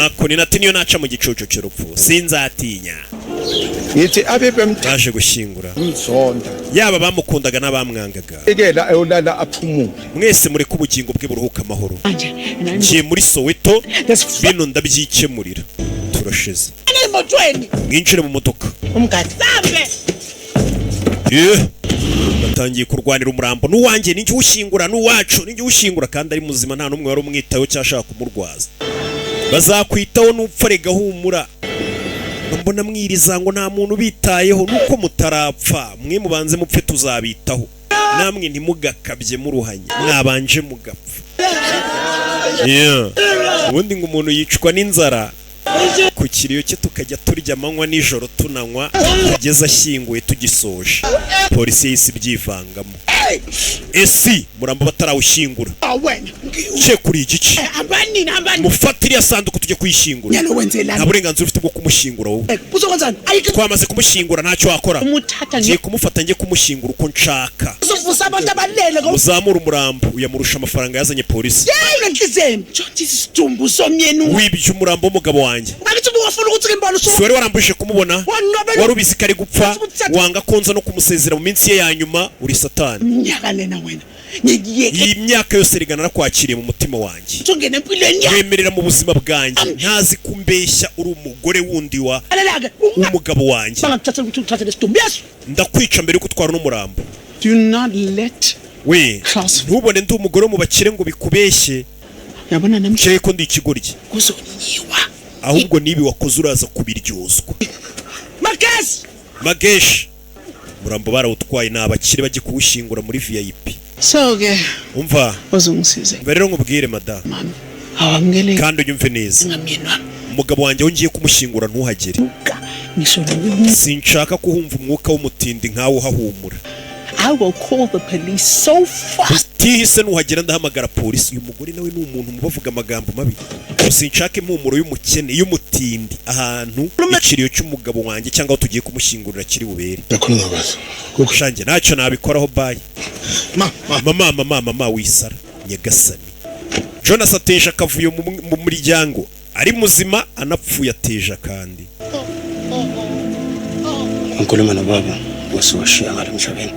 Nako ati niyo naca mu gicucu cy'urupfu sinzatinya. Ngithi abe Baje gushyingura. bemzonda, Yaba bamukundaga n'abamwangaga, ekela ayolala aphumule. mwese mureke ubugingo bwe buruhuka amahoro. Manje and I'm Ngiye muri Soweto. There's Bino ndabyikemurira, turashize. Emotweni. Mwinjire mu modoka. Umgadi sambe. Ye, batangiye kurwanira umurambo. N'uwanjye, ninjye uwushyingura, n'uwacu, ninjye uwushyingura, kandi ari muzima, nta n'umwe wari umwitayeho cyangwa ashaka kumurwaza. Bazakwitaho nupfa. Rega humura, mbona mwiriza ngo nta muntu ubitayeho, nuko mutarapfa. Mwe mubanze mupfe tuzabitaho. Namwe ntimugakabye muruhanye, mwabanje mugapfa. Yeah. Ubundi ngo umuntu yicwa n'inzara ku kiriyo cye, tukajya turya amanywa nijoro, tunanywa kugeza ashyinguye tugisoje. Polisi yahise ibyivangamo. Esi murambo batarawushyingura? Wena. Cye kuri igice. Hambani, hambani. Mufate iriya sanduku tujye kuyishyingura. Nyalo wenzelani? Nta burenganzira ufite bwo kumushyingura wowe. Uzokwenzani? Ayikho. Twamaze kumushyingura, ntacyo wakora. Umuthatha. Ngiye kumufata njye kumushyingura uko nshaka. Uzovusa abantu abalele ngo Muzamure umurambo. Uyamurusha amafaranga yazanye polisi. Yeyi, nenhliziyeni ntshontshe isidumbu somyeni. Wibye umurambo w'umugabo wanjye. Angithi ubungafuna ukuthi ngimbone. Si wari warambujije kumubona? Wanqabela. Wari ubizi ko ari gupfa, wanga konza no kumusezera mu minsi ye ya nyuma. Uri satani. Iminyaka lena wena ngikuyeke. Iyi myaka yose rega narakwakiriye mu mutima wanjye. Ungene empilweni yakho. Wemerera mu buzima bwanjye, ntazi kumbeshya, uri umugore wundi wa Lalela-ke. w'umugabo wanjye. Bangakuthathela ukuthi uthathe lesidumbu, yesu. Ndakwica mbere yuko utwara n'umurambo. Do not let We Klaus. ntubone ndi umugore wo mu bakire ngo bikubeshye. Yabona namhlanje Ukeke ko ndi ikigoryi. kuzonyiwa. Ahubwo n'ibi wakoze uraza kubiryozwa. Magesi. Mageshi, umurambo barawutwaye, ni abakire bajya kuwushyingura muri VIP. So-ke Umva. uzungisize. Mba rero nkubwire, madamu. Mami, awamukele. Kandi unyumve neza. Ngamyeni wami. Umugabo wanjye aho ngiye kumushyingura ntuhagere. Ngisho. Sinshaka kuhumva umwuka w'umutindi nkawe uhahumura. I will call the police so fast. Utihise nuhagera ndahamagara polisi. Uyu mugore nawe ni umuntu mubavuga amagambo mabi. Sinshaka impumuro y'umukene, y'umutindi, ahantu ikiriyo cy'umugabo wanjye cyangwa aho tugiye kumushyingurira kiri bubere. Yakhuluma kahle. Shanjye ntacyo nabikoraho, bayi. Ma, ma. Mama, mama, mama, wisara. Nyagasani, Jonas ateje akavuyo mu muryango. Ari muzima anapfuye ateje akandi. Ngikhuluma nobaba wasiwashiya ngale emhlabeni.